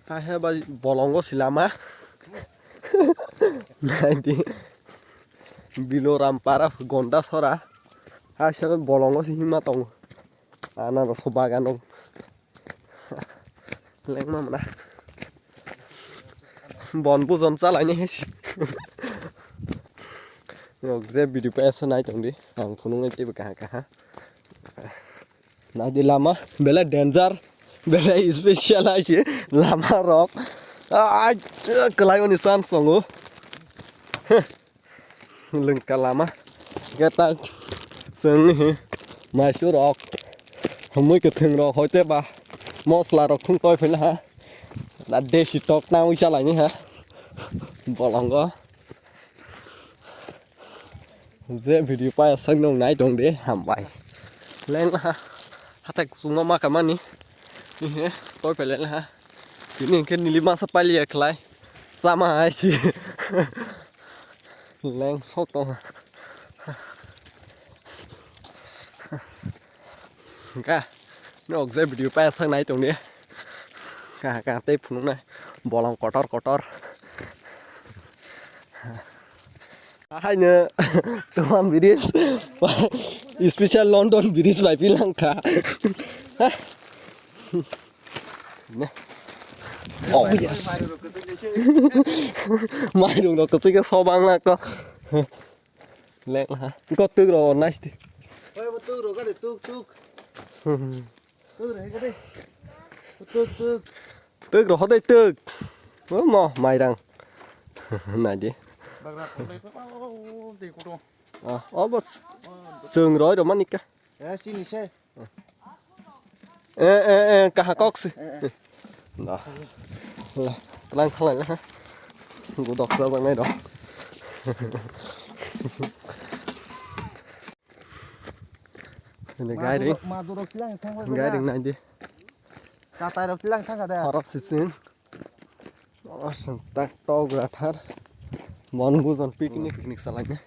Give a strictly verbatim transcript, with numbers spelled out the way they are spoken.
Tahe bai bolongo si lama. Naidi. Biloram para Gonda sora. Hai sabe bolongo si hima tongo. Anaroso bagano. Lengma mona. Bon bujon chalaini hai si. Yok je video pa esa nai tongdi. Ang phunuknai teibo kaha kaha. Naidi lama, belai danger, belai special hai se lama rok. Ah, kwlai mani chance tongo. Lengka lama. Geta chwng hi maisu rok. Humui kwthwng rok hoite ba mosla rok thung toi phila ha. Da desi tok na ui chalai ni ha. Bolongo. Je video pa sak nong nai tong de hambai. Leng ha. Hatai kusung ma ka mani. Ihe, toi pe leng ha. Tini ke nili masa pali ya khlai. Sama hai si. Leng sok tong. Ka. Nok je video pa sak nai tong de. Ka ka tei phunuk nai. Bolong kotor kotor. Haino Toman bridge, special London bridge bai pilangkha. Ne. Oh yes. Mairung rok kwchwi khe sobang na ko. Lek na. Ko twk rok nice di. Oi, bo twk rok gari twk twk. Hmm. Twk rok hai gari. Twk twk. Twk rok hodai twk. Mo mairang. Nai di. Bagra koplai pa, oh, oh, oh, tei kutung. Ah, oh, bos. Chwng roi rok manika. Eh, sini se. Eh, eh, eh, kaha kok si. Eh, eh. Nah. Lah, lang khalai lah. Gudok sa bang nai dong. Ini Ma gairing. Duro-, ma durok tilang thang. Gairing nai di. Katai rok tilang thang kada. Horok sising. Oh, tak tau grathar. Mon bujon picnic, picnic salai ne.